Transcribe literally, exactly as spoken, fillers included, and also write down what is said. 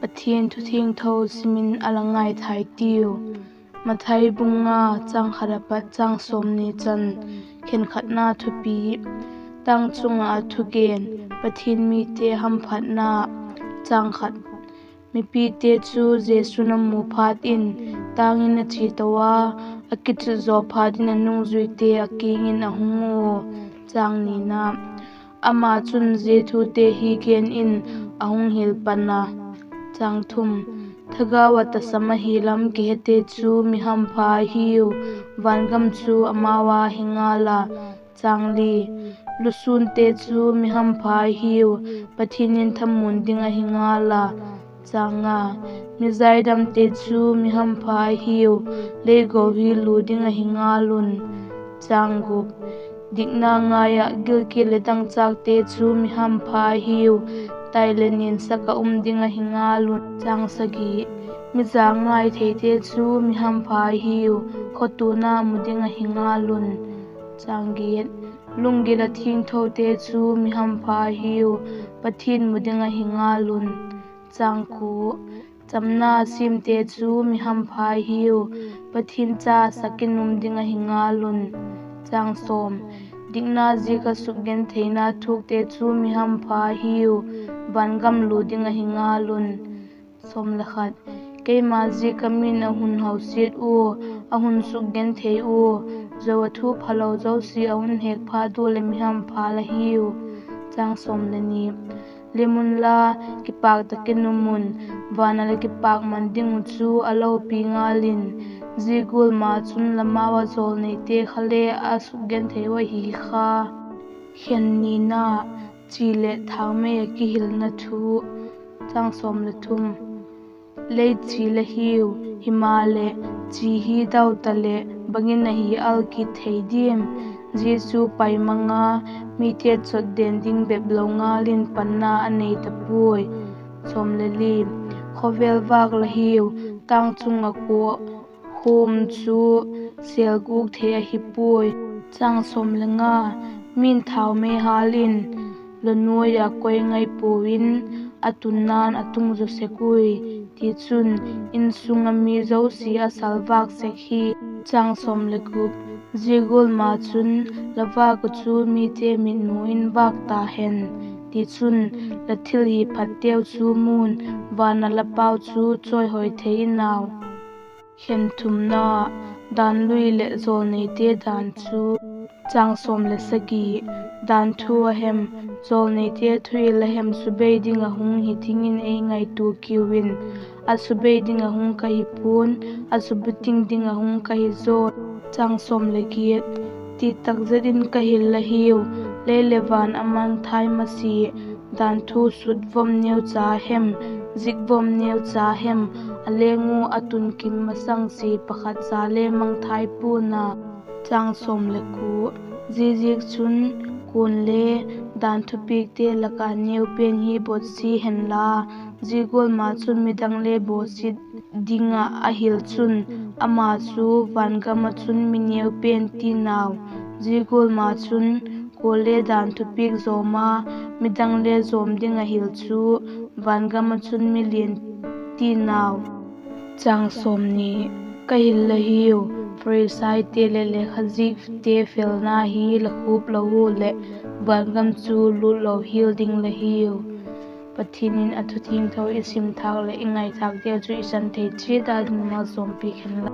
Pathian thu thiangtho sim in a la ngaithai tiu. Mathai bung nga, châng khat apat châng sawmni chan. Khenkhatna thupi: Tâng chung ah a thugen. Pathian mite hamphatna. Châng khat. Mipite chu Jesu'n a mu phat in, tâng in a chia to a, a kichut zaw phat in a nungzuite a kiang in a hung ua. Châng nina. Ama chun zia thute hi gen in a hung hil pan a: Thagau ah tasam ahi lam kihete chu mi hampha ahiu, van gam chu amau â hi ngal a. Châng li. Lusûnte chu mi hampha ahiu, Pathian in thamuan ding ahi ngal a. Châng nga. Mi zaidamte chu mi hampha ahiu, lei go hi lu ding ahi ngal un. Châng gup. Dikna ngai ah gilkial leh dangchâkte chu mi hampha ahiu, tai leh niansak ah um ding ahi ngal un. Châng sagi. Mi jângai theite chu mi hampha ahiu, khawtuana mu ding ahi ngal un. Châng giat. Lunggil ah thiangthote chu mi hampha ahiu, Pathian mu ding ahi ngal un. Châng kua. Chamna siamte chu mi hampha ahiu, Pathian cha sak in um ding ahi ngal un. Châng sawm. Dikna ziak ah sukgentheina thuakte chu mi hampha ahiu, van gam lu ding ahi ngal un. Sawm le khat. Keima ziak ah mi'n a hun hausiat ua, a hun sukgenthei ua, zo ah thu phalo zosia a hun hek phat ua leh mi hampha la hiu. Châng sawm le ni. Lim unla, kipâk tak in um un, van ah leh kipâkman ding uh chu a lopi ngal in; zia gual ma chun la mau ah jawlneite kha le a sukgenthei uh ahi kha. Khen nina. Chi leh thaumei ah kihilna thu. Lei chi la hiu, himaleh, chi hi dau ta leh bang in a hi al kit thei diam? Zia chu pai mang a, mite chotden ding bep lo ngal in panna a nei ta puai. Khawvel vâk la hiu, tâng chung ah kua khum chu sêl gûk thei ahi puai. Mi'n thaumei hâl in la nuai ah koi ngai puau in, a tunna'n a tung zaw sek ui; tichun, insung ah mi zosia a salvâk sek hi. Zia gual ma chun la vâk uh chu mite mitmu in vâk ta hen; tichun, la thil hi phatteu chu mu'n, van ah la Pau chu chawihoi thei in au. Khen thumna. Dan lui leh jawlneite dan chu. Dan thu a hem, jawlneite thu hil a hem subei ding ah hung hi dingin ei ngaitua kiu in; a subei ding ah hung ka hi pua'n, a subukim ding ah hung ka hi zaw. Titak zet in ka hil la hiu, lei leh van a mangthai masia, dan thu sut vom neucha hem, zik vom neucha hem, a leng ua a tun kim masang sia pakhat cha le mangthai pua'n a. Ziaziakchun, kuale dan thupiakte lak ah neupen hi bawsia henla, zia gual ma chun midang le bawsia ding ah a hil chun, ama chu van gam ah chun mi neupen ti'n au. Zia gual ma chun, kuale dan thupiak zawm a, midang le zawm ding a hil chu, van gam ah chun mi lian ti'n au. Ka hil la hiu, Pharisaite leh lekhazikte felna hi la khup lo ua leh, van gam chu lût lo hial ding la hiu. Pathian in a thu thiangtho i sim thâk leh i ngaithâkteu chu i san thei chiat a ding malsawmpiak hen la.